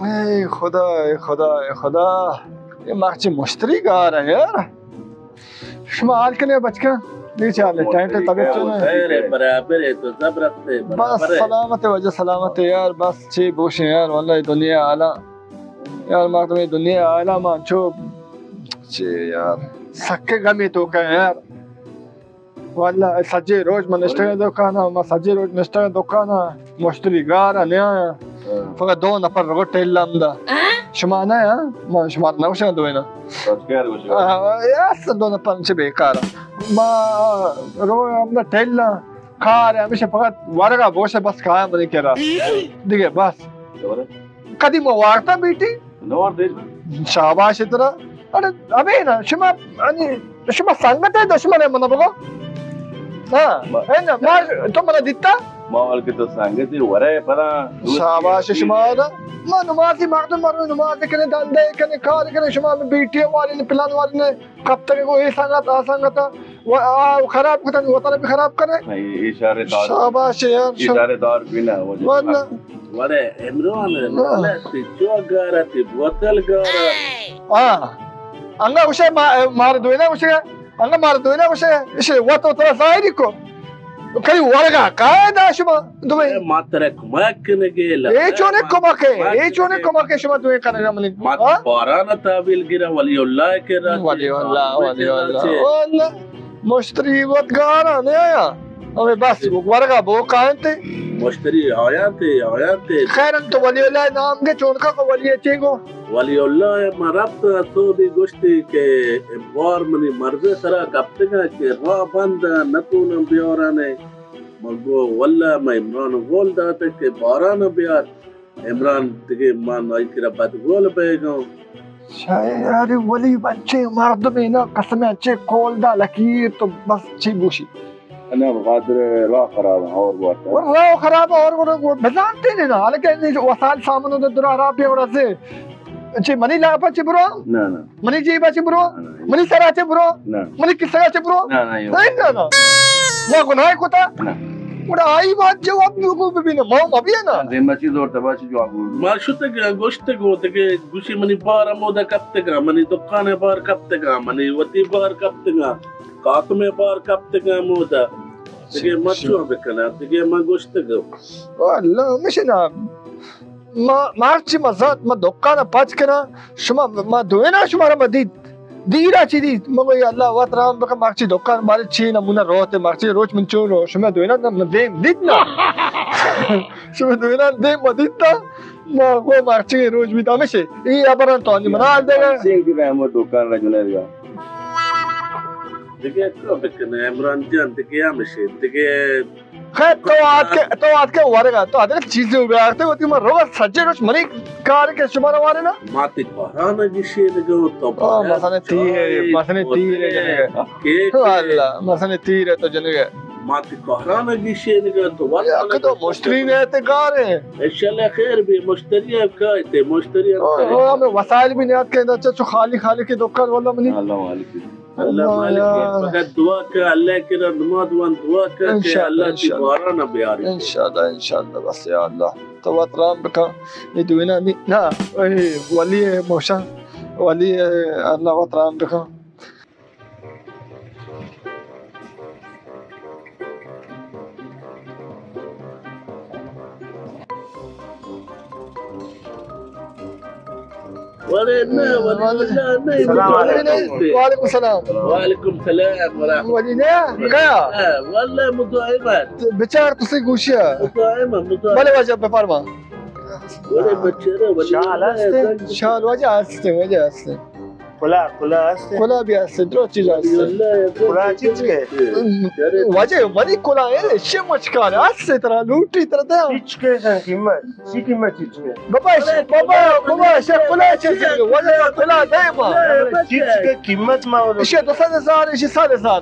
اے خدا، اے خدا، اے خدا، اے مرچی مشتری گار ایں یار۔ شما حال کنے بچکاں؟ نی چالے، ٹینٹ طبیعت چون ایں؟ خیر ایں، برابر ایں، تو زبردست ایں، بس برابر ایں۔ سلامت ایں واجہ، سلامت ایں یار، بس چی بوشیں یار، واللہ دنیا حالا یار، مردم دنیا حالا ما چو چی یار، سکے غمی توکا یار۔ واللہ سجے روچ من نشتگاں دکانا، ما سجے روچ نشتگاں دکانا، مشتری گار نیا۔ ہاں۔ فقط دو نفر رو ٹیل ہمدا۔ شما نہ، ہاں؟ ما شما نہ گوشاں دوینا۔ آ، یار، دو نفر چہ بیکار۔ ما رو ہمدا ٹیل، کار ہمیشہ فقط ورگا بوشے بس کایا منی کرا۔ دیگہ بس۔ کدی ما وارتا بیٹی؟ نہ وارتے۔ شاباش ترا۔ اڑے ابے نا، شما، یعنی، شما سنگت ایں، دشمن ایں، منا بگو۔ ہاں، ما اے نا، ما، تو منا دیتا؟ ما ول کہ تو سنگت ایں، ورے پدا دوست شاباش ایں۔ شما دا۔ ما نمازی مردم، مرو نماز کنے، دندے کنے، کار کنے، شما بیٹی والے نے، پلان والے نے، کپتگ گو اے سنگت، آ سنگت، و آ خراب کتن، وطن بھی خراب کرے۔ نہیں، اے شہر دار۔ شاباش یار، اے شاباش۔ شہر دار بھی نہ، وہ جو ورنہ۔ ورے عمران، ہاں۔ تی چو گارا، تی بوتل گارا۔ ہاں۔ انگا گوشے ما-، مار دوینا گوشے، انگا مار دوینا گوشے، اسے وت و ترا ظاہری کو۔ کئی ورگا قاعدہ شما دوی۔ اے ما ترا کمک کنگے، لگا اے چونے ما کمک ایں، کمک اے چونے کنگے۔ کمک ایں شما دوی کنگا منی۔ ما ہاں؟ باران تعویل گرا، ولی اللہ کے راہ ولی اللہ، ولی اللہ۔ واللہ۔ مشتری وت گارا نہ آیا۔ ہمیں بس ورگا بو کائنتے۔ مشتری آیانتے، آیانتے۔ خیر انت ولی اللہ نام کے چونکا کو ولی چی گو۔ ولی اللہ ما رب تو بھی گوشتی کہ بار منی مرض سرا کپتگا کہ راہ بند نتونم بیارانے۔ من گو واللہ ما عمران گول داتے کہ باران بیار۔ عمران دگہ من آئی کرا بدگول بیگاں۔ شاید یار ولی بچے مردم اینا قسم اچے کول دا لکیر تو بس چی بوشی۔ انا بخاطر راہ خراب اور بات۔ اور راہ خراب اور بزانتے نے نا، حالانکہ وسائل سامان درا خراب بھی اور سے۔ چی منی لاپا چی برو؟ نہ، نہ۔ منی جیبا چی برو؟ نہ، نہ۔ منی سرا چی برو؟ نہ۔ منی کسگا چی برو؟ نہ، نہ، یو۔ نہ، نہ، نہ۔ ما گناہ کتا؟ نہ۔ گڑا آئی بات جواب نو کو ببینا، ما مبیا نا۔ ذمہ چی زور تبا چی جواب۔ ما شتگا، گوشتگو تگے، گوشی منی بار مودا کپتگا، منی دکان بار کپتگا، منی وتی بار کپتگا، قاسم بار کپتگا مودا۔ تگے ما چون بکنا، تگے ما گوشتگو۔ واللہ، مشنا۔ ما، ما ہرچی ما زانت، ما دکان ء پچ کناں، شما، ما دوئیناں شمارا ما دیت۔ دیرا چی دیت؟ ما گوئی اللہ وت رحم بکن، مرچی دکان بارے چی نمونہ روت، مرچی روچ من چون رو، شما دوئیناں نہ، من دیم دیت نا۔ شما دوئیناں دیم ما دیت نا، ما گو مرچی روچ بیت ہمیشہ۔ ای ابران تو نی منا دیگا۔ سنگ کی رحمت دکان را جنے دیگا۔ دیگه تو بکنه عمران جان، دیگه ہمیشہ، دیگه خیر، تو آتکے، تو آتکے ورگا، تو ادرس چیزی بیارتے، وتی من روگا سجے روچ منی کار کہ شما روانه نا؟ ما تی کاران گشے نگو، تو آ، باید مثلاً تیرے، چائے، مثلاً تیرے پوترے، جنگے۔ کیک۔ واللہ، مثلاً تیرے تو جنگے۔ ما تی کاران گشے نگو، تو وقت یا کدو مشتری نے تے گارے۔ انشاءاللہ خیر بھی، مشتری اب کائے تے، مشتری اب او، کائے۔ او، ہمیں وسائل بھی نیاد کے، اچھا، چو خالی خالی کے دکان والا منی۔ اللہ مالک ہے۔ اللہ مالک ہے۔ فقط دعا کہ اللہ کرا نماز وان دعا کہ، کہ انشاءاللہ، اللہ تی انشاءاللہ۔ باران بیاری۔ انشاءاللہ، انشاءاللہ، بس یا اللہ۔ تو وت رام بکن۔ یہ دوینا نی، نا، اے، ولی ہے موشا، ولی ہے، اللہ وت رام بکن۔ ولی نه، ولی الله نه، سلام علیکم. وعلیکم السلام. وعلیکم السلام ورحمة الله. ولی نه، کیا؟ ها، والله مزاحمت. بچار تسی گوشیا. مزاحمت، مزاحمت. بله واجه بفرما. ولی بچره، ولی شال هسته؟ شال واجه هسته، واجه هسته. کلا، کلا هسته؟ کلا بی هسته، درو چیز هسته. کلا چیز که؟ واجه منی کلا اے، شی مچکار هسته ترا، لوٹی ترا دیا. چیز که قیمت؟ چی قیمت چیز که؟ بابا، بابا، بابا، شی کلا چیز که؟ واجه کلا دے ما. چیز که قیمت ما ولو. شی دو صد هزار، شی صد هزار.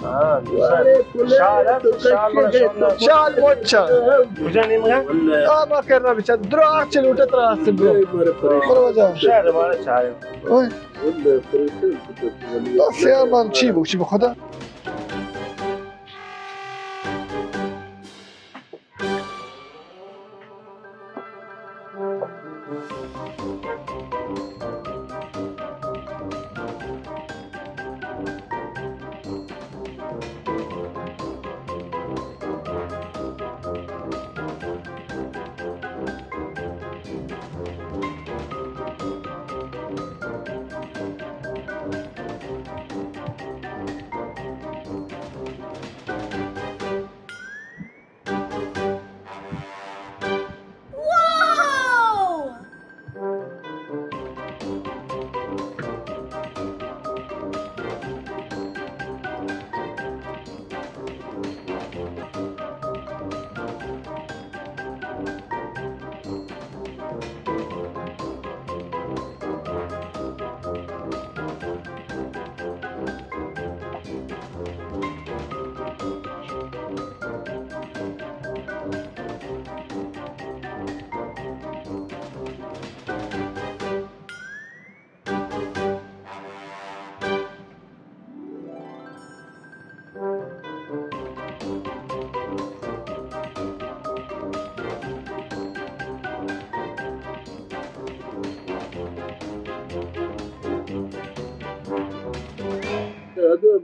ہاں، دو صد. شال، شال مارا شال. شال مچا. کجا نیمگا؟ آ، ما کرنا بچا. درو آخ چل اٹھے ترا ہستے برو. برو واجہ. شال مارا چاہے. اوئے. بس یار، من چی بگوشی به خدا؟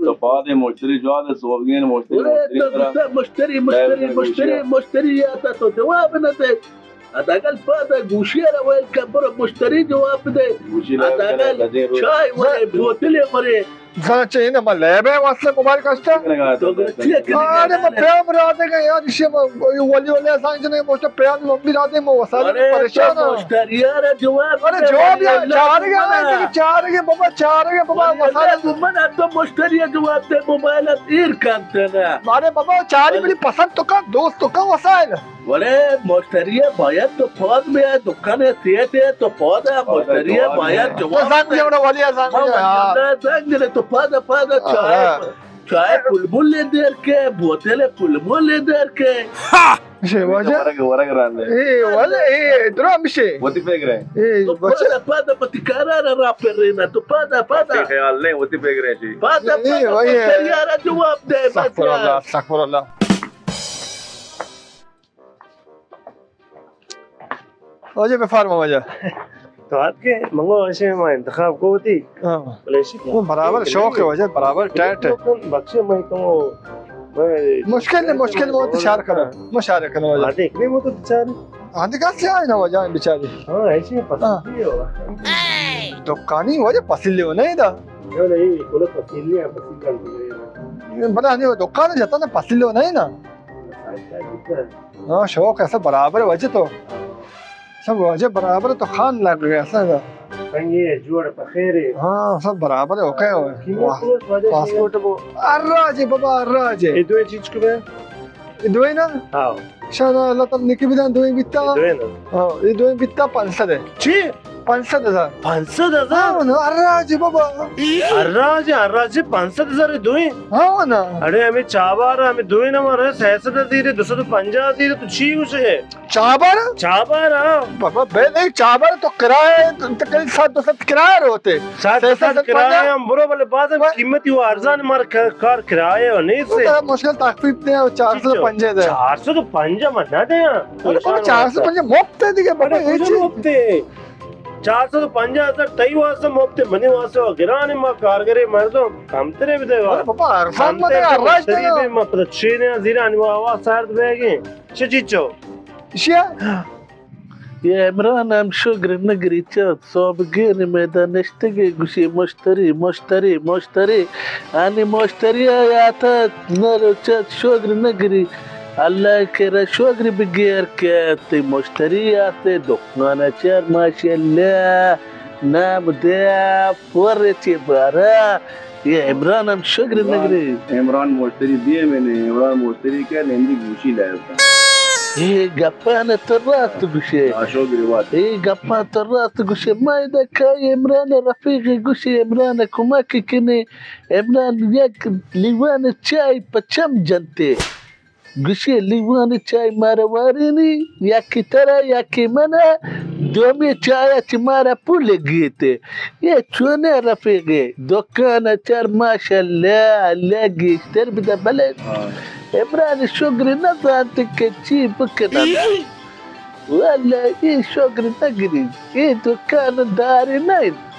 تو پادے مشتری جواب دے، سوبگین مشتری، ارے مشتری تو کرا۔ دوستا مشتری، مشتری، مشتری، مشتری، یا تا تو جواب نہ دے۔ حداقل پادا گوشی را ویل کن، برو مشتری جواب دے۔ گوشی را ویل کن، حداقل لدے رو۔ چائے ورے، بوتلے ورے۔ زانا چہ ایں ما لیب ءِ واسطہ موبائل کشتا۔ تو گڑا چیا کنگا؟ آڑے ما پیام را دے گا یار، اشی ما ولی ولی آسان جنے موشتا پیام لمبی را دے، ما وسائل ارے پریشان تو ہیں۔ مشتری را جواب ارے دے، جواب یا ولی چارگے، اللہ۔ چارگے بابا، چارگے بابا، ولی وسائل۔ اللہ من تو مشتری جواب دے، موبائل ایر کنتے نا۔ ارے بابا چاری بلی پسند تو کن، دوست تو کن وسائل۔ ولے مشتری باید تو پاد بیا، دکان سیٹ ہے تو پاد، مشتری باید جواب۔ زنگ دے۔ جوڑا ولی زنگ ما دے۔ ولی زنگ دے تو پاد، پاد چائے، چائے پل بل دیر کے، بوتل پل بل دیر کے۔ شے واجہ۔ ورگ، ورگ ران دے۔ اے ولے، اے درو مشے۔ وتی فکر ہے۔ اے تو بچہ۔ پاد، پاد پتی کارا را، را پر رینا تو پاد، پاد۔ خیال نہیں، وتی فکر ہے جی۔ پاد، اے پاد وہی ہے۔ مشتری را جواب دے، استغفر اللہ، استغفر اللہ۔ واجہ بفرما واجہ۔ تو آت کے منگو ایسے ما انتخاب کو ہوتی۔ ہاں۔ بلے ایسے کیا؟ وہ برابر شوق ہے واجہ، برابر ٹائٹ ہے۔ بخشے میں تو مشکل نہیں، مشکل وہ تو شار کرو، مشارے کرو واجہ۔ آتے اتنے وہ تو بیچارے۔ آتے کا کیا ہے نا واجہ بیچارے۔ ہاں، ایسے ہی پسند ہاں۔ نہیں ہو۔ دکانی واجہ پسند لے نہیں دا۔ نہیں، نہیں، کولو پسند نہیں ہے، پسند کر دے۔ بنا نہیں، دکان جاتا نا پسند لے نہیں نا۔ ہاں، شوق ایسا برابر ہے واجہ تو۔ سب واجہ برابر تو خان لگ گیا سب۔ سنگے جوڑ پخیرے۔ ہاں، سب برابر ہے، اوکے ہو۔ قیمت واہ۔ پاسپورٹ وہ۔ ارا جی بابا، ارا جی۔ یہ دوئیں چیز کو بے؟ یہ دوئیں نا؟ ہاں۔ شانا اللہ تعالی نکی بدان دوئیں بیتا۔ یہ دوئیں نا؟ ہاں، یہ دوئیں بیتا پانچ سد ہے۔ چی؟ پانچ سد ہزار۔ پانچ سد ہزار؟ ہاں نا، ارا جی بابا۔ ارا جی، ارا جی، پانچ سد ہزار دوئیں؟ ہاں نا۔ اڑے ہمیں چابار، ہمیں دوئیں نا مارے سہ سد زیرے، دو سد پنجاہ زیرے، تو چی اسے؟ چابار؟ چابار، ہاں۔ بابا، بے نہیں، چابار تو کرایہ، تو کئی سات دو سات کرایہ روتے۔ سات دو سات کرایہ ہم برو، بلے بعض ہم قیمتی و ارزان مار ک-، کار کرایہ و نہیں سے۔ مشکل تخفیف دے، چار سو پنجاہ دے۔ چار سو پنجاہ من نہ دے۔ ارے بابا، چار سو پنجاہ مفت ہے دیگہ، بابا، ارے یہ چیز مفت ہے۔ چار سو پنجاہ ہزار تئی واسطہ مفت ہے، منی واسطہ و گران ہے، ما کارگرے مردم، کم ترے بدے وا۔ ارے بابا، ارزان مدے، ارزان مشتری دے۔ ما پتہ چینے زیرانی آواز سرد بیگیں۔ چہ چیچو؟ اشیا؟ یہ عمران ہم شگر نگری چت، سوبگین میدان نشتگی گوشی مشتری، مشتری، مشتری۔ آنی مشتری آیاتا نرو چت شگر نگری۔ اللہ کرا شگر بگیر کہ تی مشتری آتے دکان چر ماشاءاللہ۔ نام دیا پر چی بارا۔ یہ عمران ہم شگر نگری۔ عمران مشتری دیے میں نے، عمران مشتری کیا نندی گوشی لائے۔ اے گپان تو راست گوشے۔ آ شگر بات۔ اے گپان تو راست گوشے۔ ما ادا کائی عمران رفیق گوشے، عمران کمک کنے، عمران یک لیوان چائے پچم جنتے۔ گوشی، لیوان چائے مارا وارینی، یکی ترا، یکی منا، دومی چائے چی مارا پول گیتے۔ یہ چونے رفیقے، دکان چر ماشاءاللہ، اللہ گیشتر بدا بلے۔ ہاں۔ عمران شگر نزانت کہ چی بکنا۔ واللہ، اے شگر نہ گری، اے دکان دار نہ انت۔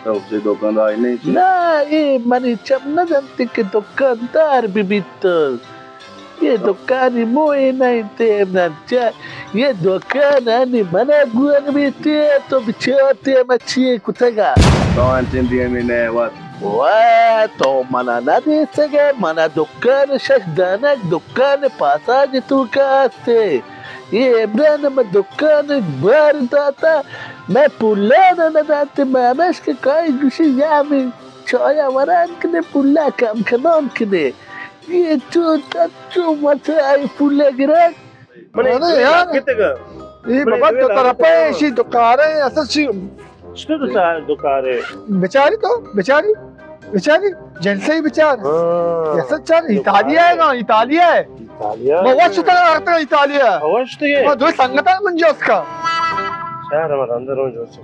تو چے دکاندار نہ ئے؟ نہ، اے منی چم نہ جنت کہ دکاندار بہ بیت۔ اے دکانی موہ نہ انت، عمران جان۔ اے دکان انی منا گون بیت، تو بچار تے ما چی کتگا۔ تو انچیں دیمی نہ وت۔ وا، تو منا نہ دیستگ ئے، منا دکان شش دانگ، دکان پاساج توکا است۔ اے عمران مئے دکان بار داتا، مئے پولان نہ داتے، مئے ہمیش کہ کائی گوشی یا ہمے چایا وران کنے، پولا کم کنان کنے۔ اے چو تچو مت آئی پولا گران۔ من ارے یار۔ کتگا۔ اے من بابا تو طرف ہے، اسی دکان ہے، اصل چی؟ چطور تو تا دکان ہے؟ بیچاری تو، بیچاری، بیچاری، جنسے بیچار۔ ہاں۔ اصل چار، ایتالیا ہے نا، ایتالیا ہے۔ ایتالیا ما ہے۔ وش تا آتا ایتالیا۔ وش تو یہ۔ ما دو سنگتا من جو اس کا۔ شہر ہمارا اندر ہوں جو اس کا۔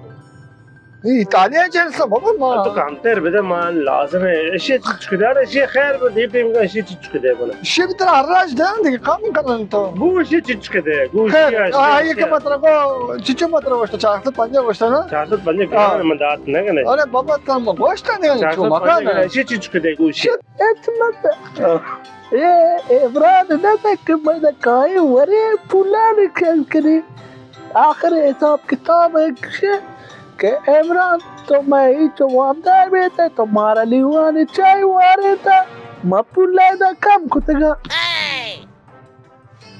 اے ایتالیا جنس بابا ما۔ تو کمتر بدے، ما لازم ہے۔ اشی چیز کدار، اشی خیر بدے، ٹیم کا اشی چیز کدے بنا۔ اشی بھی ترا ہر راج دے، دیگه کم کرن تو۔ گوشی چیز کدے، گوشی خیر، آ، یہ کہ مطلب، چیچو مطلب، وشتا چار سد پنجاہ وشتا نا؟ چار سد پنجاہ ہاں۔ گران من دات نہ کنے۔ ارے بابا، تم گوشتا نہیں، چو مکان ہے۔ اشی چیز کدے، گوشی۔ اے عمران نہ کہ من کائیں ورے پولانی کل کنی۔ آخر حساب کتاب ہے کہ عمران تو مئے ہچ وامدار بیتے، تو مارا لیوانی چائے وارے تا، ما پولا دا کم کتگا۔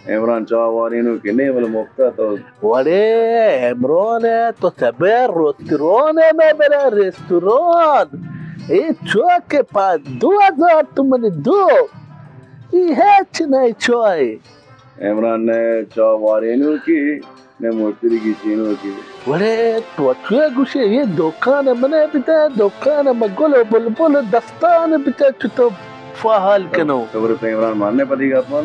عمران چا وارینو کہ نہیں، بلے مفتا تو۔ وڑے عمران ہے تو سبے ریستوران ہے، میں میرا ریستوران۔ اے چوکے پا دو ہزار تومن دو۔ اے ہچ نہیں چوئے۔ عمران نے چا وارینو کی، نے موتری کی چینو کی۔ وڑے تو چوئے گوشے، یہ دکان منے بتا، دکان ما گل و بلبل دستان بتا، چو تو فعال کنو۔ خبر تو عمران ماننے پتی گا اپمان؟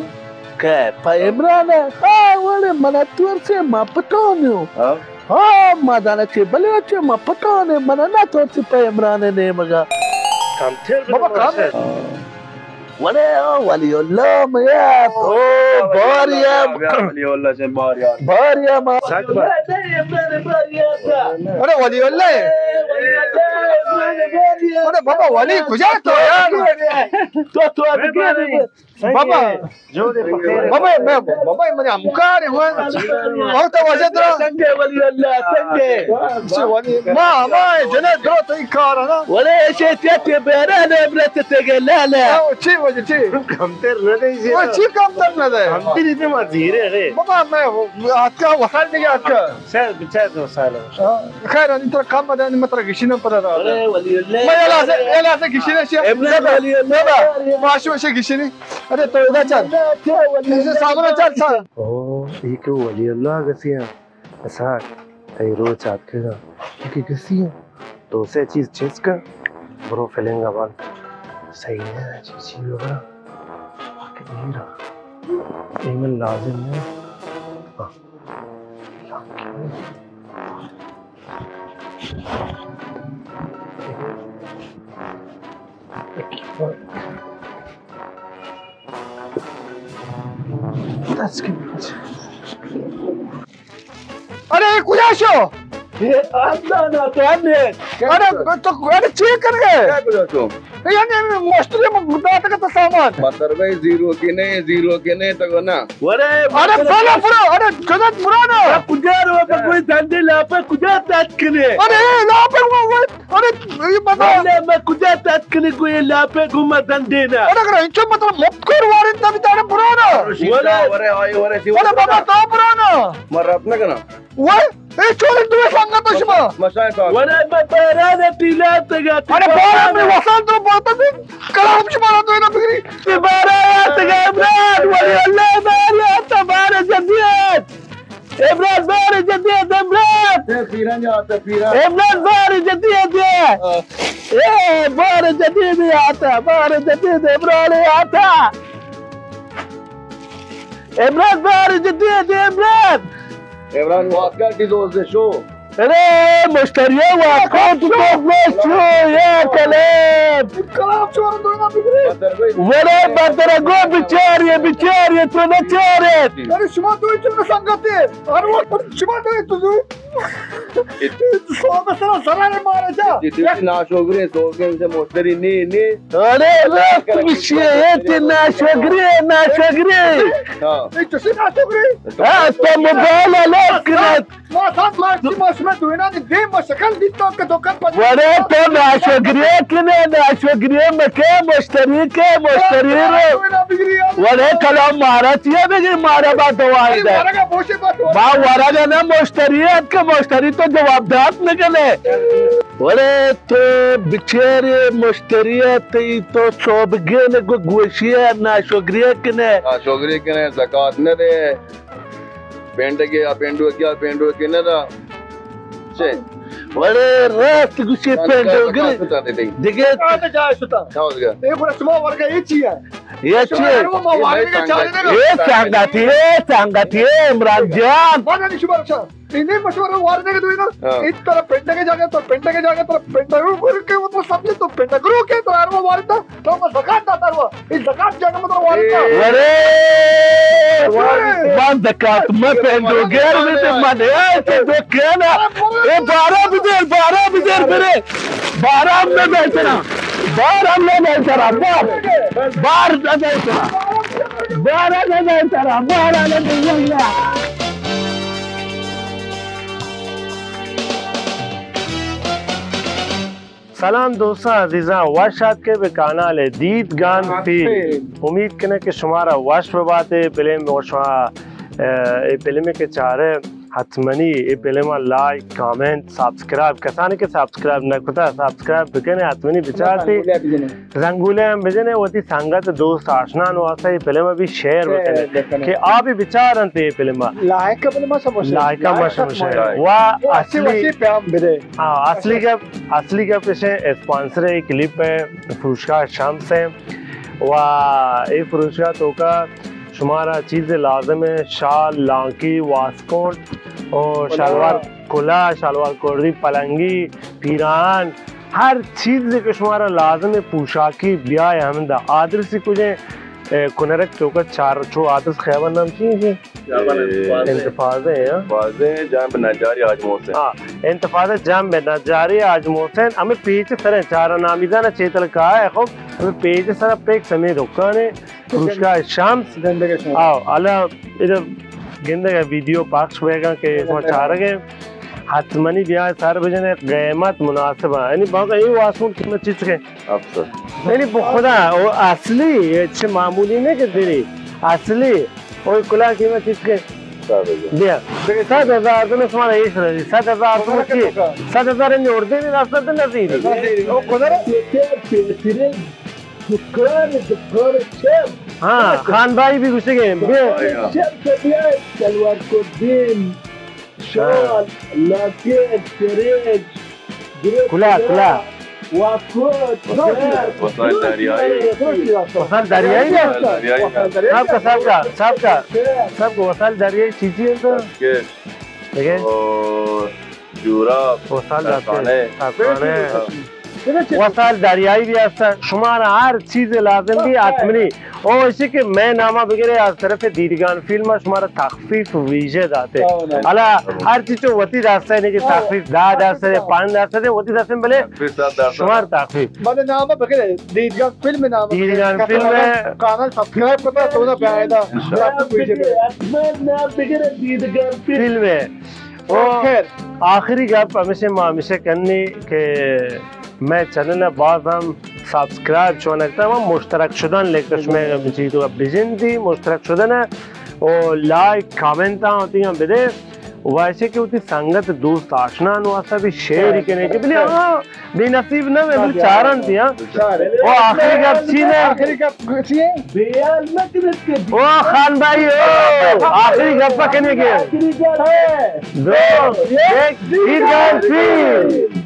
کہ پا عمران ہے؟ ہاں، وڑے منا تور سے ما پٹانیو۔ ہاں؟ ہاں، ما دانا چے بلے چے ما پٹانے، منا نہ تور سے پا عمران نیمگا۔ کم تھیر بابا، کم۔ وڑے او ولی اللہ میات، او باریا۔ ولی اللہ سے باریا۔ باریا ما۔ سک بات۔ ارے ولی اللہ ہے۔ ارے بابا ولی کجا تو یار؟ تو، تو بابا۔ بابا، میں، بابا، من ہمکار ہوں۔ اور تو وجہ درا۔ سنگے ولی اللہ، سنگے۔ ما، ما، جنے درو تو کار نا۔ ولی ایسے تے بیرا نے برت تے گے لا لا۔ او، چی وجہ، چی؟ کمتر نہ دے جی۔ او، چی کمتر نہ دے؟ ہم تیری تے ما زیرے رے۔ بابا، میں آتکا وسال نہیں آتکا۔ سر، بچار تو سال۔ خیر، ان تر کم بدن متر گشینم پر را۔ ارے ولی اللہ۔ میں یلا سے، یلا سے گشینے شی۔ ابن ولی اللہ۔ ماشو سے گشینے۔ ارے تو ادا چل۔ اسے سامنے چل سا۔ او، یہ کہ ولی اللہ گسی ہیں۔ اساک، تئی روچ آتکگا۔ یہ کہ گسی ہیں۔ تو سے چیز چیز کا۔ برو فلنگا بان۔ صحیح ہے، چیز چیز ہوگا۔ باقی دیر۔ ایمن لازم ہے۔ ہاں۔ ارے، کجا شو؟ اے اللہ نا تو ہم نے۔ ارے، تو، ارے، چی کر گئے؟ کیا کجا شو؟ یعنی، ہمیں مشتری میں داتا کا تو سامان۔ مطلب ہے، زیرو کی نہیں، زیرو کی نہیں، تو نا۔ ورے، ارے، برو، برو، ارے، جنت برو نا۔ کجا رو، کوئی دندے لاپے، کجا تات کنے؟ ارے، لاپے، وہ، وہ، ارے، یہ بتا۔ ارے، میں کجا تات کنے، کوئی لاپے، گما دندے نا۔ ارے، اگر انچو مطلب مت کر وارد نبی تارے برو نا۔ ورے، ورے، آئی، ورے، سی، ارے، بابا، تو برو نا۔ مر رات نہ کنا۔ وای، اے چولے دوئے سنگت شما۔ مشاہد صاحب۔ ورے میں باران ٹیلا تگا۔ ارے باران میں وسان تو بہت ہے۔ کلام شما تو نہ فکری۔ تی باران تگا عمران، ولی اللہ باران تا بار جدیت۔ عمران بار جدیت عمران۔ اے پیران جا آتا پیران۔ عمران بار جدیت۔ اے بار جدید آتا، بار جدید عمران آتا۔ عمران بار جدید عمران۔ عمران واسکا کی دوست شو۔ ارے مشتری واقعی تو تو گوشو یا کلام. کلام چور دوینا بگری. ورے بدرگو بچاری، بچاری تو نچارے. ارے شما دوی چون سنگتے؟ ہر وقت شما دوی تو دوی. صحب سرا سرا نے مارے جا. تی ناشوگرے، سوگے سے مشتری نی نی. ارے راست گوشی، اے تی ناشوگرے، ناشوگرے. ہاں. اے چسی ناشوگرے؟ ہاں، تو موبائل الگ کرت. ما سات مارچی ما شما دوینا دی دیم ما شکل دیت تو کہ دکان پر. ورے تو ناشوگرے کنے، ناشوگرے مکے، مشتری کے، مشتری رو. دوینا بگری یار. ورے کلام مارا چیے بگی، مارا با دوائی دے. ورگا بوشے با دوائی. ما ورگا نہ، مشتری ات کہ مشتری تو جواب دات نہ کنے. ورے تو بچارے مشتری ات، تی تو سوبگین گو گوشی ناشوگرے کنے. ناشوگرے کنے، زکات نہ دے. پینڈگے آ پینڈوکے، آ پینڈوکے نہ دا. چے؟ وڑے راست گوشے پینڈوکے. دگہ. آ تے جائے شتا. اے گڑا شما ورگا اے چی ہے؟ اے چی ہے؟ اے سنگتی، اے سنگتی، اے عمران جان. اے نہیں مشورہ وارنے کے دوئی نا. ہاں. اس طرح پنڈا کے جاگے تو پنڈا کے جاگے تو پنڈا رو کر کے وہ تو سمجھے تو پنڈا کرو کے تو یار وہ وارتا. تو ما زکات داتا روا. اے زکات جاگہ مطلب وارتا. ورے! من زکات مہ پینڈو گیر بیتے من. اے تو دکانا. اے بارہ بدیر، بارہ بدیر برے. بارہ ہم نہ دیتنا. بارہ ہم نہ دیتنا. بار. بار نہ دیتنا. بارہ نہ دیتنا. بارہ نہ دیتنا. سلام دوستاں عزیزاں، وش آتکے بہ کانال دیدگان فیلم. امید کنہ کہ شمارا وش بباتے. فلم و شما، اہ، اے فلم کہ چارے حتمنی a film like, comment, subscribe, کسانی کہ سبسکرائب نہ کتا سبسکرائب بکنے، حتمنی بچارتے. زنگولے ہم بجنے، وتی سنگت دوست آشنان واسطہ اے فلم بھی شیئر بکنے کہ آ بھی بچارنت اے فلم. لائک فلم سب لائک ما سب شیئر. و اصلی پیام بدے. ہاں، اصلی گپ، اصلی گپ اسے اسپانسر ہے، کلپ ہے، فروشگاہ شمس ہے. و اے فروشگاہ توکا شمارا چیز لازم ہے، شال، لانکی، واسکوٹ، اور شلوار، کلا، شلوار کردی، پلنگی، پیران، ہر چیز کہ شمارا لازم ہے پوشاکی، بیائے ہمدا. آدرسی کجے؟ اے، کنرک چوکا چار چو آدرس خیابان نام چی ہے؟ انتفاضہ ہے، ہاں؟ انتفاضہ جنب نجاری حاج محسن. ہاں، انتفاضہ جنب نجاری حاج محسن. ہمیں پیچ سر ہے، چار نامیدان چیتل کا ہے، خب، ہمیں پیچ سر پیک سمے دکان ہے. فروشگاہ شمس. آؤ، اللہ ادھر گندگ ویڈیو پخش بیگا کہ شما چارگے. حتمنی بیا سر بجنے، قیمت مناسب ہے. یعنی باقی اے واسکوٹ قیمت چی چکے؟ یعنی بخدا او اصلی، اے چھ معمولی نہیں کہ دری. اصلی او کلا قیمت چی چکے؟ بیا. صد ہزار تو شما ایش رہی. صد ہزار تو چی؟ صد ہزار نے اردے نہیں راستہ تو نزدیک. دکان، دکان چپ. ہاں، خان بھائی بھی گوشگے. بیا. چپ سے بیا، شلوار کردی، شال، لاکیٹ، چریج، گرفت کلا، کلا. واسکوٹ، وسائل دریائی. وسائل دریائی ہے؟ وسائل دریائی. سب کا، سب کا، سب کا، سب کو وسائل دریائی چیزیں تو. دیکھیں. جوراب، وسائل دریائی. وسائل دریائی بھی ہستا. شمارا ہر چیز لازم بھی حتمنی. او اسی کہ میں نامہ بگرے از طرف دیدگان فیلم شمارا تخفیف ویژہ داتے. حالا ہر چیز چو وتی دستا ہے کہ تخفیف دہ درصد ہے، پانچ درصد ہے، وتی دستا بلے شمار تخفیف. بلے نامہ بگرے دیدگان فیلم نامہ. دیدگان فیلم ہے. کانال سبسکرائب کرتا تو نہ پیائے دا. حتماً نام بگرے دیدگان فیلم. فیلم ہے. او خیر. آخری گپ ہمیشہ ما ہمیشہ کنی کہ میں چینل ء باز ہم سبسکرائب چونکتا، ہم مشترک شدن لکھتا، شما چیز تو بجن دی مشترک شدن ہے، او لائک، کامنٹ آں ہوتی ہیں بدے، ویسے کہ ہوتی سنگت دوست آشنا واسطہ بھی شیئر ہی کرنے کہ بلے ہاں بے نصیب نہ ہوئے، بلے چارن تھی ہاں. او آخری گپ چی نے؟ آخری گپ چی ہے؟ بیان نہ کرت کہ او خان بھائی، او آخری گپ کنے کے؟ آخری گپ ہے. دو، ایک، دیدگان فیلم.